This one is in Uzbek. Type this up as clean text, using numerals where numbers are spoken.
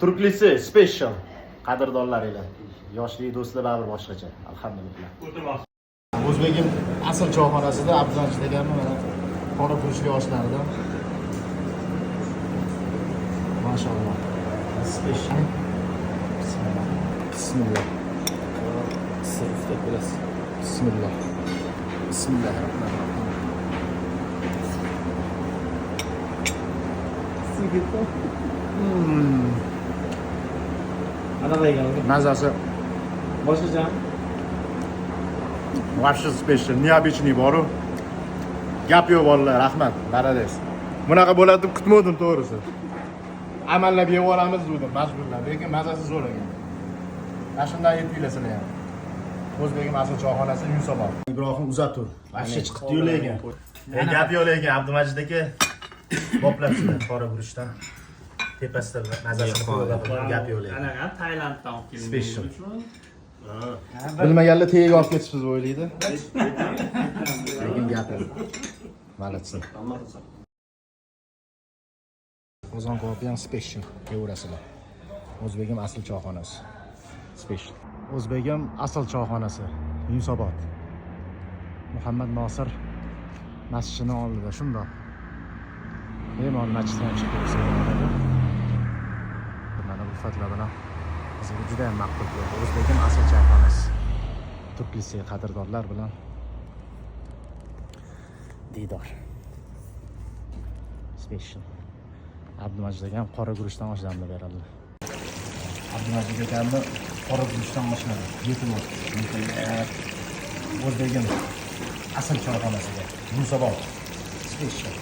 Turklisi special. Qadrdonlaringlar. Yoshlik do'stlar baribir boshqacha. Alhamdulillah. O'zbegim asl choyxonasida Abdumajid akamni mana qora guruchli oshlaridan. Mashalloh. Special. Bismillah. Bismillah. Sirfda bilasiz. Bismillah. Bismillahirrahmanirrahim. Anaqa ekan. Mazasi Boshqacha. вообще special, необычный boru. Gap yo'q bolalar, rahmat. Молодец. Bunaqa bo'ladi deb kutmadim to'g'risi. Amallab yeb yuboramiz dedim, majburlab, lekin mazasi zo'r ekan. Mana shundan yeb sizlar ham. O'zbegim asl choyxonasi Yunusobod. Ibrohim uzatur. Вообще chiqibdi yo'l ekan. Gap yo'q lekin Abdumajid aka boplabsizlar qora guruchdan. Tepasida mazasini ko'rib gap yo'q lekin. Anaqa Tailanddan olib kelgan. Special. Bilmaganlar tagiga olib ketibsiz o'ylaydi. Lekin gap yo'q. Молодцы. Qozon kabobi ham special yeverasizlar. O'zbegim asl choyxonasi. Special. O'zbegim asl choyxonasi Yunusobod. Muhammad Nosir masjidini oldida shundoq. Bemalol masjiddan ham chiqib ko'rsa bo'ladi. Mana ulfatlar bilan bizga juda ham ma'qul keldi. O'zbegim asl choyxonasi. Turklisi qadrdonlar bilan diydor. Special. Abdumajid akam qora guruchdan osh damlab beradilar. Abdumajid akamni qora guruchdan oshlari yetib. O'zbegim asl choyxonasiga Yunusobod. Special.